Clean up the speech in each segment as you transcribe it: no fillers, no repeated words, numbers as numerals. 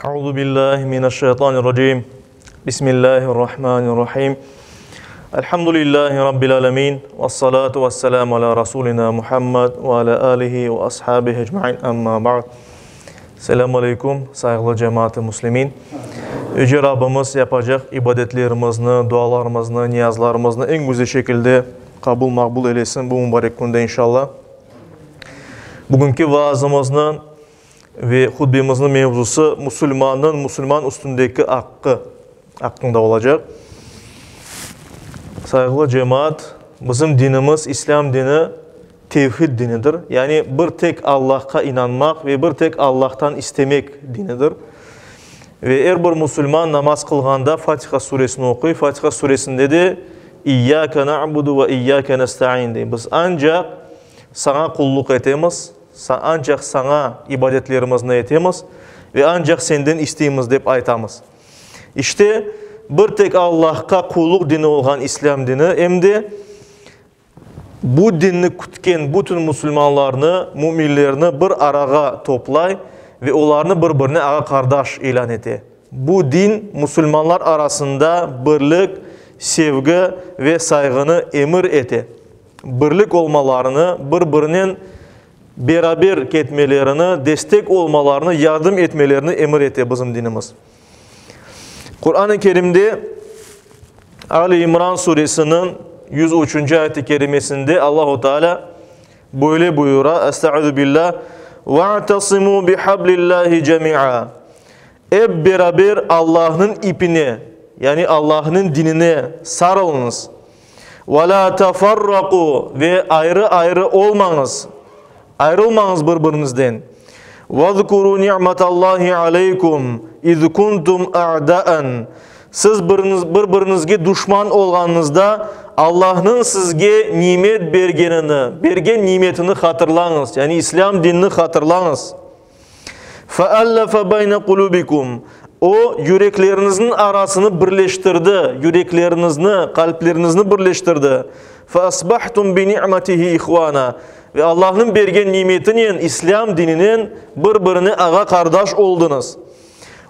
Euzu billahi mineşşeytanirracim. Bismillahirrahmanirrahim. Elhamdülillahi rabbil alamin. Ves salatu vesselamu ala rasulina Muhammed ve ala alihi ve ashabihi ecmaîn. Amma ba'd. Selamu aleyküm, sayğılı cemaat-ı muslimin. Yüce Rabbimiz yapacaq ibadetlerimizni, dualarımıznı, niyazlarımıznı eñ güzel şekilde qabul maqbul eylesin bu mübarek künde inşallah. Bugünki vaazımıznıñ ve hutbemizniñ mevzusı musulmannıñ musulman üstündeki aqqı aqqında olacaq. Sayğılı cemaat, bizim dinimiz, İslâm dini, tevhid dinidir. Yani bir tek Allahqa inanmaq ve bir tek Allahtan istemek dinidir. Ve er bir musulman namaz qılğanda Fatiha suresini oquy. Fatiha suresinde de İyyâke na'budu ve iyyâke nesta'in dey. Biz ancaq Saña qulluq etemiz, ancaq Saña ibadetlerimizni etemiz ve ancaq Senden isteymiz dep aytamız. İşte, bir tek Allahqa qulluq dini olğan İslâm dini em de bu dinni kütken bütün musulmanlarnı, müminlerni bir arağa toplay ve olarnı bir-birine ağa-qardaş ilân ete. Bu din musulmanlar arasında birlik, sevgi ve sayğını emir ete. Birlik olmalarını, bir-birinen beraber ketmelerini, destek olmalarını, yardım etmelerini emir ete bizim dinimiz. Quran-ı Kerimde Ali İmran suresiniñ 103-nci ayet-i kerimesinde Allahu Teala böyle buyura, Estaizu billah, Ve'tasimu bihablillahi cemi'a. Ep beraber Allahnıñ ipine, yani Allahnıñ dinine sarılıñız. Ve la teferraku, ve ayrı-ayrı olmañız, ayrılmañız bir-biriñizden. Vezkuru ni'metallahi aleykum, iz kuntum a'da'en, siz bir-biriñizge duşman olğanıñızda Allahnıñ sizge nimet bergenini, bergen nimetini hatırlañız, yani İslâm dinini hatırlañız. Feallefe beyne qulubikum, O, yürekleriñizniñ arasını birleştirdi, yürekleriñizni, qalpleriñizni birleştirdi. Feasbahtum bi ni'metihi ihvana, ve Allahnıñ bergen nimetinen, İslâm dininen, bir-birine ağa-qardaş oldıñız.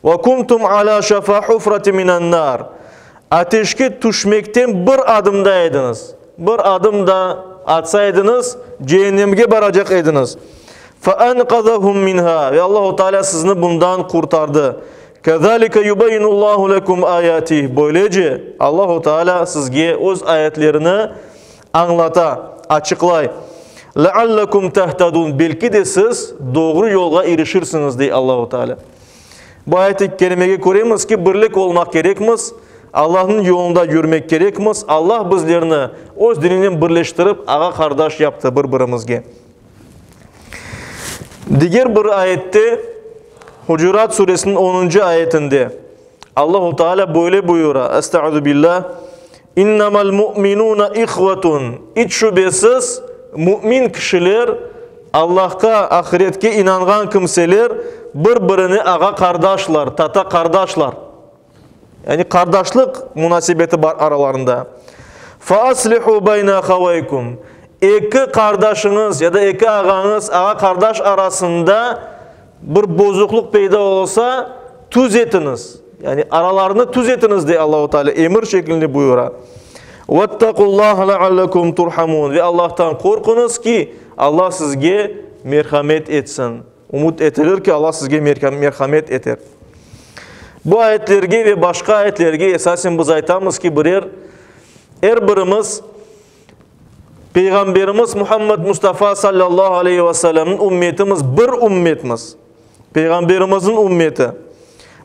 Ve kuntum ala şefa hufratin minen nar, ateşke tüşmekten bir adımda ediñiz. Bir adım da atsa ediñiz, ceennemge baracaq ediñiz. Feanqazahum minha, ve Allahu Teala sizni bundan qurtardı. Kezalike yubeyyinullahu lekum ayatih, böylece Allahu Teala sizge öz ayetlerini añlata, açıqlay. Leallekum tehtedun, belki de siz doğru yolğa irişirsiñiz, dey Allahu Teala. Bu ayet-i kerimege köremiz ki, birlik olmaq kerekmiz, Allahnıñ yolunda yürmek kerekmiz. Allah bizlerni öz dininen birleştirip, ağa-qardaş yaptı bir-birimizge. Diger bir ayette, Hucurat suresiniñ onuncı ayetinde, Allahu Teala böyle buyura, Estaizu billah, İnnemel mu'minune ihvetun, iç şübesiz, mümin kişiler, Allahqa, ahiretke inanğan kimseler bir-birine ağa-qardaşlar, tata-qardaşlar. Yani qardaşlıq munasebeti bar aralarında. Faaslihu beyne ahaveykum. Eki qardaşıñız ya da eki ağañız, ağa-qardaş arasında bir bozuqlıq peyda olsa, tüzetiñiz. Yani aralarını tüzetiñiz, dey Allahu Teala emir şeklinde buyura. Vettaqullaha leallekum turhamun. Ve Allahtan qorquñız ki, Allah sizge merhamet etsin. Ümüt etilir ki, Allah sizge merhamet eter. Bu ayetlerge ve başqa ayetlerge esasen biz aytamız ki, birer, er birimiz Peyğamberimiz Muhammed Mustafa sallallahu aleyhi ve sellemniñ ümmetimiz, bir ümmetmiz. Peyğamberimizniñ ümmeti.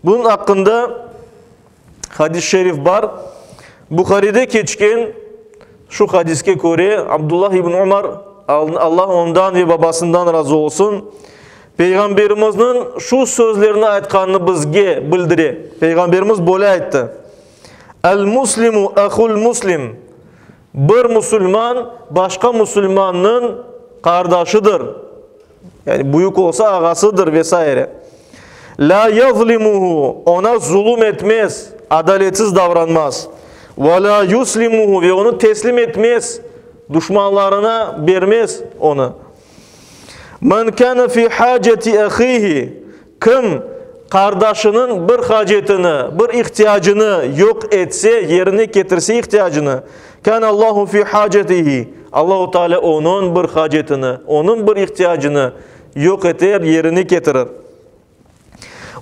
Bunıñ aqqında hadis-i şerif bar. Buharide keçken şu hadiske köre, Abdullah ibn Umar, Allah ondan ve babasından razı olsun, Peyğamberimizniñ şu sözlerini aytqanını bizge bildire. Peyğamberimiz böyle ayttı, El-muslimu ahul-muslim, bir musulman başqa musulmannıñ qardaşıdır, yani büyük olsa ağasıdır ve saire. La yazlimuhu, ona zulum etmez, adaletsiz davranmaz. Ve la yuslimuhu, ve onı teslim etmez, duşmanlarına bermez onı. Men kana fi haceti ahihi, kim? qardaşınıñ bir hacetini, bir ihtiyacını yoq etse, yerine ketirse ihtiyacını, kâne Allahu fi hacetihi, Allahu Teala onıñ bir hacetini, onıñ bir ihtiyacını yoq eter, yerine ketirir.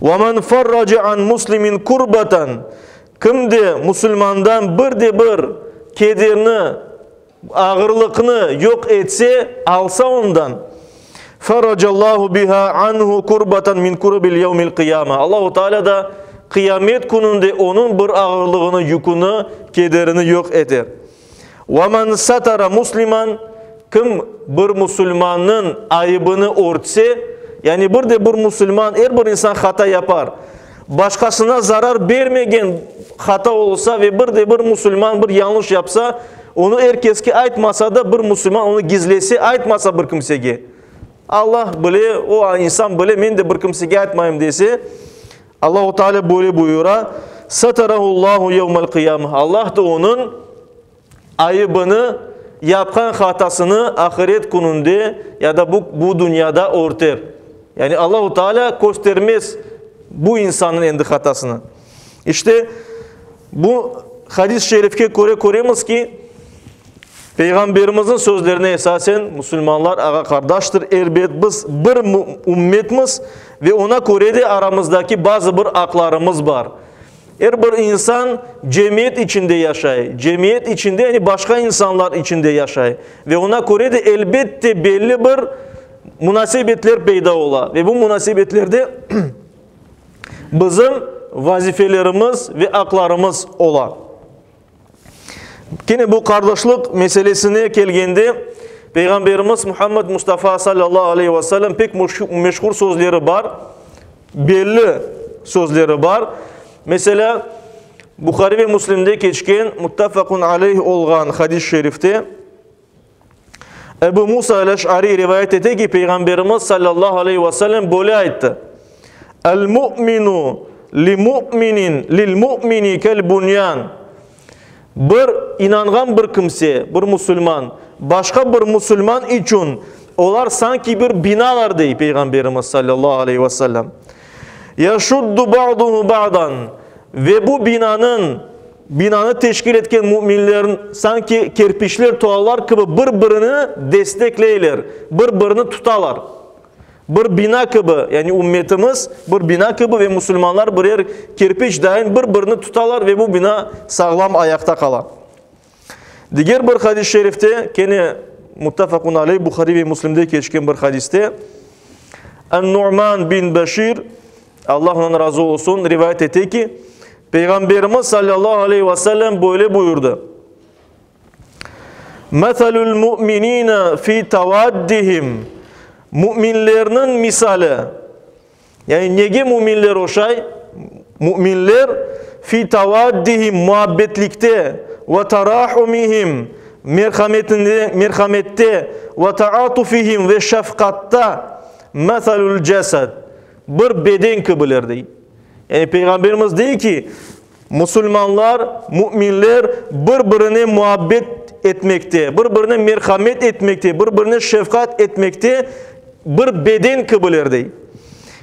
Ve men farraca an muslimin kurbatan, kim de musulmandan bir de bir kederni, ağırlıqnı yoq etse, alsa ondan, farracallahu biha anhu kurbatan min kurabil yevmil qıyame, Allahu Teala da qıyamet kününde onıñ bir ağırlığını, yüküni, kederini yoq eter. Ve men satara musliman, kim bir musulmannıñ ayıbını örtse, yani bir de bir musulman, er bir insan hata yapar, başqasına zarar bermegen hata olsa ve bir de bir musulman bir yañlış yapsa, onı er keske aytmasa da, bir musulman onı gizlese, aytmasa bir kimsege, Allah bile, o insan bile, men de bir kimsege aytmayım dese, Allahu Teala böyle buyura, Satarahullahu yevmel qıyame, Allah da onıñ ayıbını, yapqan hatasını ahiret kününde ya da bu, bu dünyada örter. Yani Allahu Teala köstermez bu insannıñ endi hatasını. İşte, bu hadis-i şerifke köre köremiz ki, Peyğamberimizniñ sözlerine esasen, musulmanlar ağa-qardaştır, elbet, biz bir ümmetmiz ve oña köre de aramızdaki bazı bir aqlarımız bar. Er bir insan cemiyet içinde yaşay, cemiyet içinde, yani başqa insanlar içinde yaşay ve oña köre de, elbette, belli bir munasebetler peyda ola ve bu munasebetlerde bizim vazifelerimiz ve aqlarımız ola. Kene bu qardaşlıq meselesine kelgende, Peyğamberimiz Muhammed Mustafa sallallahu aleyhi ve sellem pek meşhur sözleri bar, belli sözleri bar. Mesela, Buhari ve Müslimde keçken muttafaqun aleyh olğan hadis-i şerifte Ebu Musa el-Eş'ari rivayet ete ki, Peyğamberimiz sallallahu aleyhi ve sellem böyle ayttı, El-mu'minu li-mu'minin lil-mu'mini kel-bunyan. Bir inanğan bir kimse, bir musulman, başqa bir musulman içün olar sanki bir binalar, dey Peyğamberimiz sallallahu aleyhi ve sellem. Yaşuddu ba'duhu ba'dan. Ve bu binanıñ Binanı teşkil etken müminler sanki kerpiçler, tuallar kibi bir-birini destekleyler, bir-birini tutalar. Bir bina kibi, yani ümmetimiz bir bina kibi ve musulmanlar birer kerpiç dayın bir-birini tutalar ve bu bina sağlam ayaqta qala. Diger bir hadis-i şerifte, kene muttafaqun aleyh, Buhari ve Müslimde keçken bir hadiste, En-Nu'man bin Beşir, Allah ondan razı olsun, rivayet ete ki, Peyğamberimiz sallallahu aleyhi ve sellem böyle buyurdı, Meselül mu'minine fi tavaddihim, Müminlerniñ misali, yani nege müminler oşay? Müminler fi tavaddihim, muabbetlikte, ve tarahumihim, merhametinde, merhamette, ve taatufihim ve şefqatta, meselül cesed, bir beden kibiler, dey. Yani Peyğamberimiz dey ki, musulmanlar, müminler bir-birine muabbet etmekte, bir-birine merhamet etmekte, bir-birine şefqat etmekte bir beden kibiler, dey.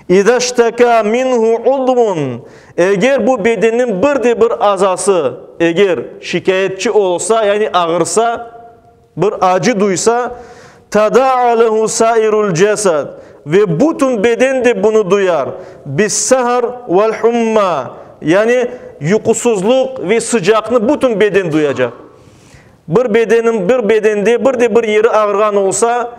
İza şteka minhu udvun, eger bu bedenniñ bir de bir azası, eger şikâyetçi olsa, yani ağırsa, Bir acı duysa, tada'a lehu sairul cesed, ve bütün beden de bunı duyar, bis-sehar vel-humma, yani yuqusızlıq ve sıcaqnı bütün beden duyacaq. Bir bedenin, bir bedende bir de bir yeri ağırğan olsa,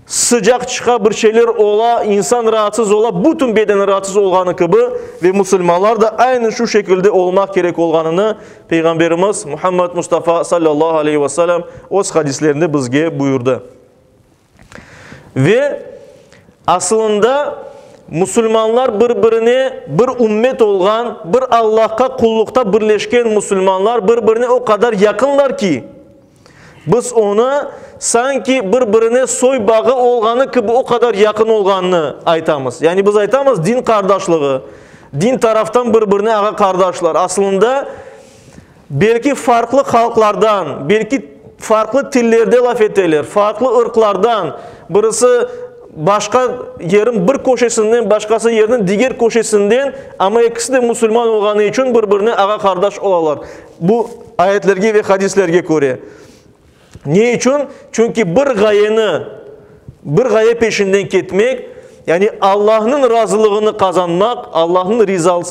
Sıcaq çıqa, bir şeyler ola, insan raatsız ola, bütün bedeni raatsız olğanı kibi, ve musulmanlar da aynı şu şekilde olmaq kerek olğanını Peyğamberimiz Muhammed Mustafa sallallahu aleyhi ve sellem öz hadislerinde bizge buyurdı. Ve asılında musulmanlar bir-birine bir ümmet olğan, bir Allahqa qulluqta birleşken musulmanlar bir-birine o qadar yaqınlar ki, Biz onı sanki bir-birine soy bağı olğanı kibi o qadar yaqın olğanını aytamız. Yani biz aytamız din qardaşlığı, din taraftan bir-birine ağa-qardaşlar. Aslında, belki farqlı halqlardan, belki farqlı tillerde laf eteler, farqlı ırqlardan, birisi. başqa yerin bir köşesinden, başqası yerniñ diger köşesinden, amma ekisi de musulman olğanı içün bir-birine ağa-qardaş olalar. Bu ayetlerge ve hadislerge köre. Ne içün? Çünki bir ğayeni, bir ğaye peşinden ketmek, yani Allahnıñ razılığını qazanmaq, Allahnıñ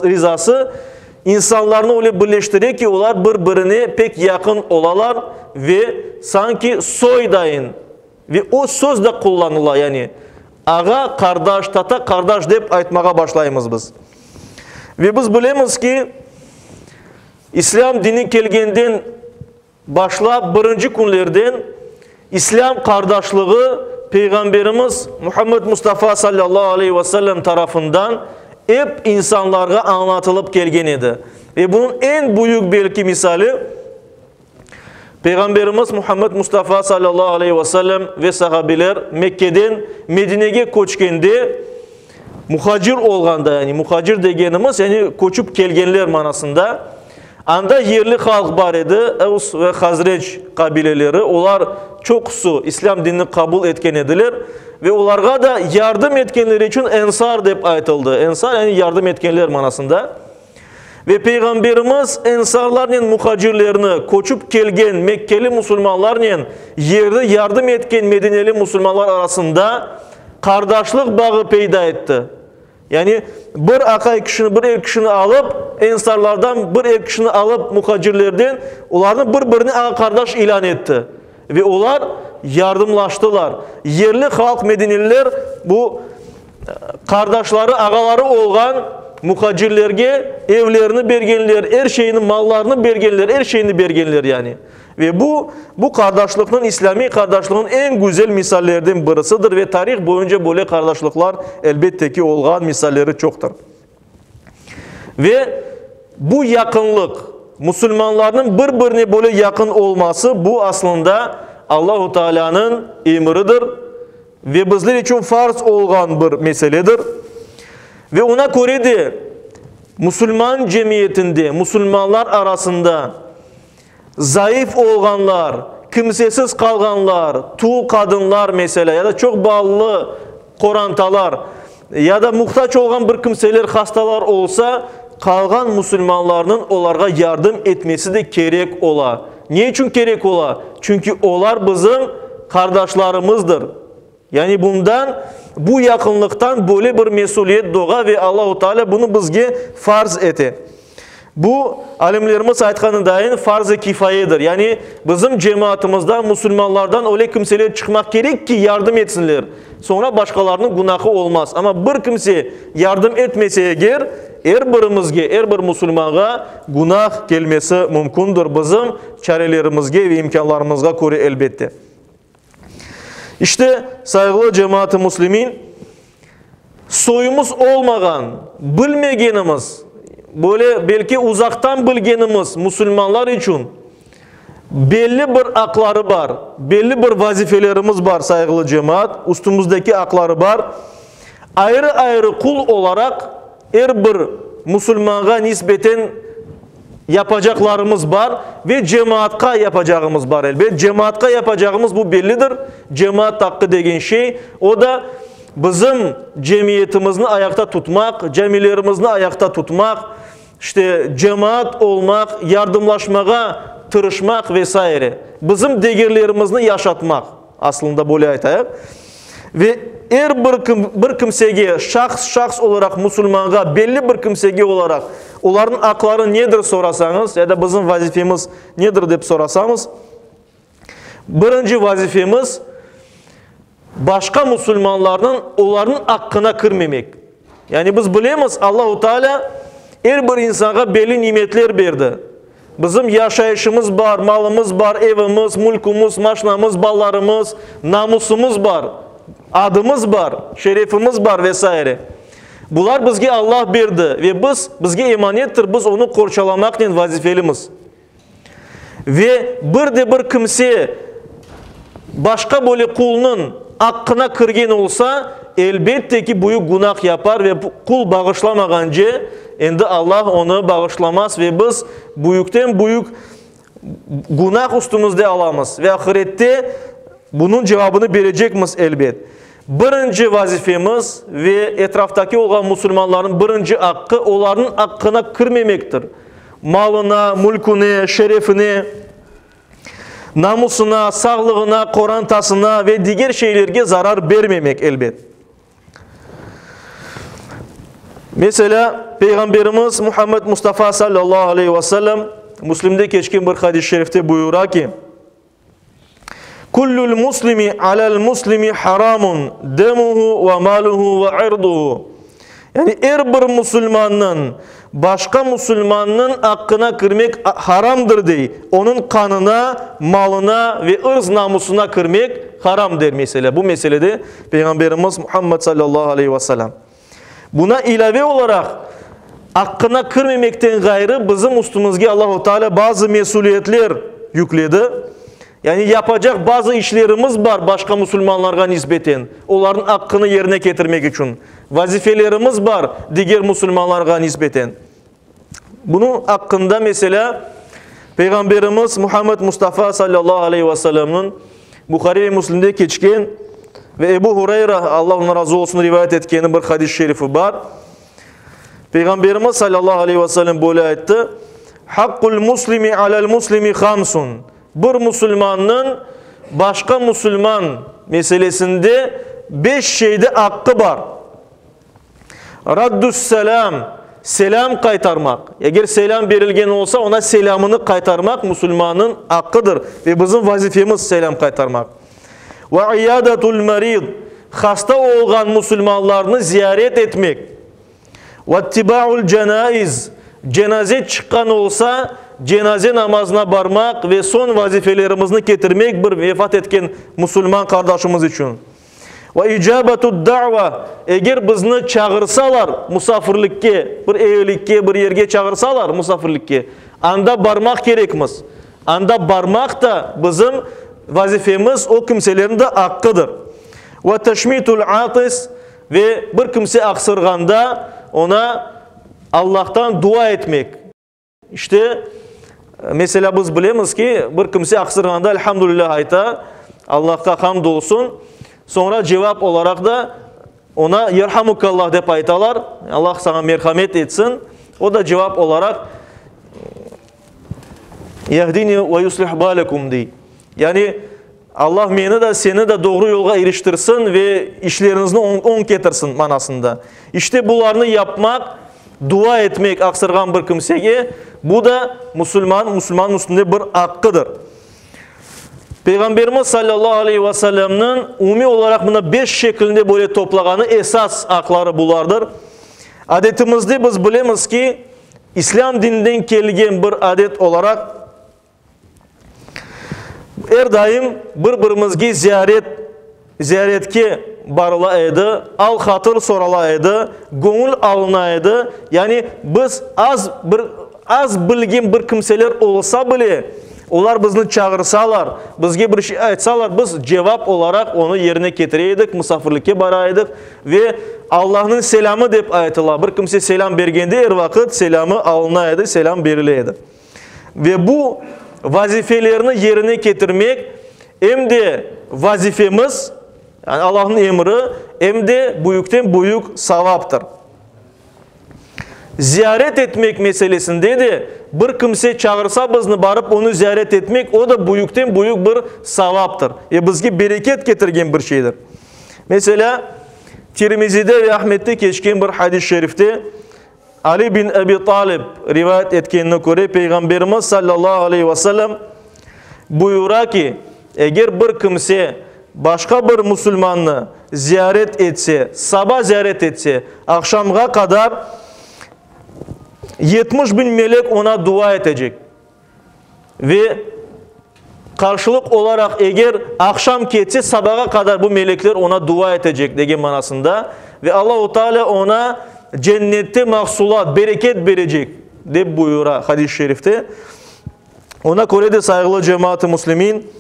rizası insanlarnı öyle birleştire ki, olar bir-birine pek yaqın olalar ve sanki soydayın, ve o söz de qullanıla, yani ağa, qardaş, tata, qardaş dep aytmağa başlaymız biz. Ve biz bilemiz ki, İslâm dini kelgenden Başlap birinci künlerden İslâm qardaşlığı Peyğamberimiz Muhammed Mustafa sallallahu aleyhi ve sellem tarafından ep insanlarğa añlatılıp kelgen edi. Ve bunıñ eñ büyük belki misali Peyğamberimiz Muhammed Mustafa sallallahu aleyhi ve sellem ve sahabiler Mekkeden Medinege köçkende muhacir olğanda, yani muhacir degenimiz, yani köçüp kelgenler manasında, Anda yerli halq bar edi, Evs ve Hazrec qabileleri, olar çoqusı İslâm dinini qabul etken ediler ve olarğa da yardım etkenleri içün Ensar dep aytıldı. Ensar, yani yardım etkenler manasında. Ve Peyğamberimiz ensarlarnen muhacirlerni, köçüp kelgen mekkeli musulmanlarnen yerli yardım etken medineli musulmanlar arasında qardaşlıq bağı peyda etti. Yani bir aqay kişini, bir er kişini alıp, ensarlardan bir er kişini alıp, muhacirlerden, olarnı bir-birine ağa-qardaş ilân etti. Ve olar yardımlaştılar. Yerli halq, medineliler, bu qardaşları, ağaları olğan muhacirlerge evlerini bergenler, er şeyini, mallarını bergenler, er şeyini bergenler yani. Ve bu, bu qardaşlıqnıñ, islâmiy qardaşlıqnıñ eñ güzel misallerden birisidir ve tarih boyunca böyle qardaşlıqlar, elbette ki, olğan misalleri çoqtır. Ve bu yaqınlıq, musulmanlarnıñ bir-birine böyle yaqın olması, bu aslında Allahu Taalânıñ emiridir ve bizler içün farz olğan bir meseledir. Ve oña köre de musulman cemiyetinde, musulmanlar arasında Zayıf olğanlar, kimsesiz qalğanlar, tul qadınlar, meselâ, ya da çoq balalı qorantalar, ya da muhtac olğan bir kimseler, hastalar olsa, qalğan musulmanlarnıñ olarğa yardım etmesi de kerek ola. Ne içün kerek ola? Çünki olar bizim qardaşlarımızdır. Yani bundan, bu yaqınlıqtan böyle bir mesüliyet doğa ve Allahu Teala bunı bizge farz ete. Bu, alimlerimiz aytqanındayın, farz-ı kifayedir. Yani bizim cemaatımızdan, musulmanlardan öyle kimseler çıqmaq kerek ki, yardım etsinler. Soñra başqalarınıñ günahı olmaz. Amma bir kimse yardım etmese eger, er birimizge, er bir musulmanğa günah kelmesi mümkündir, bizim çarelerimizge ve imkânlarımızğa köre, elbette. İşte, sayğılı cemaat-ı müslimin, soyumız olmağan, bilmegenimiz, böyle belki uzaqtan bilgenimiz musulmanlar içün belli bir aqları bar, belli bir vazifelerimiz bar, sayğılı cemaat, üstümizdeki aqları bar. Ayrı-ayrı qul olaraq er bir musulmanğa nisbeten Yapacaqlarımız bar ve cemaatqa yapacağımız bar, elbet. Cemaatqa yapacağımız bu bellidir, cemaat aqqı degen şey, o da bizim cemiyetimizni ayaqta tutmaq, camilerimizni ayaqta tutmaq, işte, cemaat olmaq, yardımlaşmağa tırışmaq ve saire. Bizim degerlerimizni yaşatmaq, aslında böyle aytayıq. Ve er bir kim, bir kimsege, şahs, şahs olaraq musulmanğa, belli bir kimsege olaraq, olarnıñ aqları nedir sorasañız, ya da bizim vazifemiz nedir dep sorasañız, birinci vazifemiz, başqa musulmanlarnıñ, olarnıñ aqqına kirmemek. Yani biz bilemiz, Allahu Teala er bir insanğa belli nimetler berdi. Bizim yaşayışımız bar, malımız bar, evimiz, mülkümiz, maşnamız, balalarımız, namusımız bar, adımız bar, şerefimiz bar ve saire. Bular bizge Allah berdi ve biz, bizge emanettir, biz onı qorçalamaqnen vazifelimiz. Ve bir de bir kimse başqa böyle qulnıñ aqqına kirgen olsa, elbette ki, büyük günah yapar ve qul bağışlamağance, endi Allah onı bağışlamaz ve biz büyükten-büyük günah üstümizde alamız ve ahirette bunıñ cevabını berecekmiz, elbet. Birinci vazifemiz ve etraftaki olğan musulmanlarnıñ birinci aqqı, olarnıñ aqqına kirmemektir. Malına, mülküne, şerefine, namusına, sağlığına, qorantasına ve diger şeylerge zarar bermemek, elbet. Meselâ, Peyğamberimiz Muhammed Mustafa sallallahu aleyhi ve sellem Müslimde keçken bir hadis-i şerifte buyura ki, Kullül muslimi alel muslimi haramun demuhu ve maluhu ve irduhu. Yani er bir musulmannıñ başqa musulmannıñ aqqına kirmek haramdır dey. Onıñ qanına, malına ve ırz namusına kirmek haram der mesele. Bu meselede Peyğamberimiz Muhammed sallallahu aleyhi ve sellem. Buna ilâve olaraq, aqqına kirmemekten ğayrı bizim üstümizge Allahu Teala bazı mesüliyetler yükledi. Yani yapacaq bazı işlerimiz bar başqa musulmanlarğa nisbeten, olarnıñ aqqını yerine ketirmek içün. Vazifelerimiz bar diger musulmanlarğa nisbeten. Bunıñ aqqında, meselâ, Peyğamberimiz Muhammed Mustafa sallallahu aleyhi ve sellemniñ Buhari ve Müslimde keçken ve Ebu Hureyra, Allah ondan razı olsun, rivayet etkeni bir hadis-i şerifi bar. Peyğamberimiz sallallahu aleyhi ve sellem böyle ayttı, Haqqul muslimi alel muslimi hamsun. Bir musulmannıñ başqa musulman meselesinde beş şeyde aqqı bar. Raddüs-selâm, selâm qaytarmaq. Eger selâm berilgen olsa, ona selâmını qaytarmaq musulmannıñ aqqıdır ve bizim vazifemiz selâm qaytarmaq. Ve iyadatul-marid, hasta olğan musulmanlarnı ziyaret etmek. Ve ittiba'ul-cenaiz, cenaze çıqqan olsa, cenaze namazına barmaq ve soñ vazifelerimizni ketirmek bir vefat etken musulman qardaşımız içün. Ve icabetud-da'va, eger bizni çağırsalar musafirlikke, bir evlikke, bir yerge çağırsalar musafirlikke, anda barmaq kerekmiz. Anda barmaq da bizim vazifemiz, o kimselerniñ de aqqıdır. Ve teşmitul-atis, ve bir kimse aqsırğanda, oña Allahtan dua etmek. İşte, meselâ, biz bilemiz ki, bir kimse aqsırğanda Elhamdülilâh ayta, Allahqa hamd olsun, soñra cevap olaraq da oña Yerhamukallah dep aytalar, Allah saña merhamet etsin, o da cevap olaraq Yehdini ve yuslih balekum dey. Yani, Allah meni de, seni de doğru yolğa iriştirsin ve işleriñizni oñ ketirsin manasında. İşte bularnı yapmaq, dua etmek aqsırğan bir kimsege, bu da musulman, musulmannıñ üstünde bir aqqıdır. Peyğamberimiz sallallahu aleyhi ve sellemniñ umumiy olaraq mına beş şeklinde böyle toplağanı esas aqları bulardır. Adetimizde biz bilemiz ki, İslâm dininden kelgen bir adet olaraq, Er daim bir-birimizge ziyaret, ziyaretke barıla edi, al-hatır sorala edi, göñül alına edi. Yani biz az bir, az bilgen bir kimseler olsa bile, olar bizni çağırsalar, bizge bir şey aytsalar, biz cevap olaraq onı yerine ketire edik, musafirlikke bara edik ve Allahnıñ selâmı dep aytıla. Bir kimse selâm bergende er vaqıt selâmı alına edi, selâm berile edi. Ve bu vazifelerni yerine ketirmek em de vazifemiz, yani Allahnıñ emri, em de büyükten büyük savaptır. Ziyaret etmek meselesinde de bir kimse çağırsa bizni barıp onı ziyaret etmek, o da büyükten büyük bir savaptır ve bizge bereket ketirgen bir şeydir. Meselâ, Tirmizide ve Ahmette keçken bir hadis-i şerifte, Ali bin Ebi Talib rivayet etkenine köre, Peyğamberimiz sallallahu aleyhi ve sellem buyura ki, eger bir kimse başqa bir musulmannı ziyaret etse, saba ziyaret etse, aqşamğa qadar 70 biñ melek oña dua etecek. Ve qarşılıq olaraq, eger aqşam ketse, sabağa qadar bu melekler oña dua etecek, degen manasında. Ve Allahu Teala oña cennette mahsulat, bereket berecek, dep buyura hadis-i şerifte. Oña köre de, sayğılı cemaat-ı müslimin,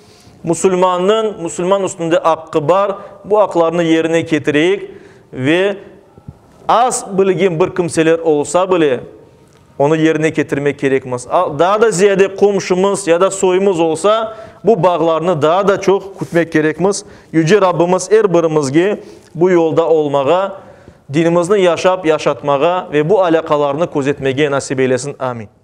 musulmannıñ musulman üstünde aqqı bar, bu aqlarnı yerine ketireyik ve az bilgen bir kimseler olsa bile, Onı yerine ketirmek kerekmiz. Daa da ziyade qomşumız ya da soyumız olsa, bu bağlarnı daa da çoq kütmek kerekmiz. Yüce Rabbimiz er birimizge. bu yolda olmağa, dinimizni yaşap yaşatmağa ve bu alâqalarnı közetmege nasip eylesin. Amin.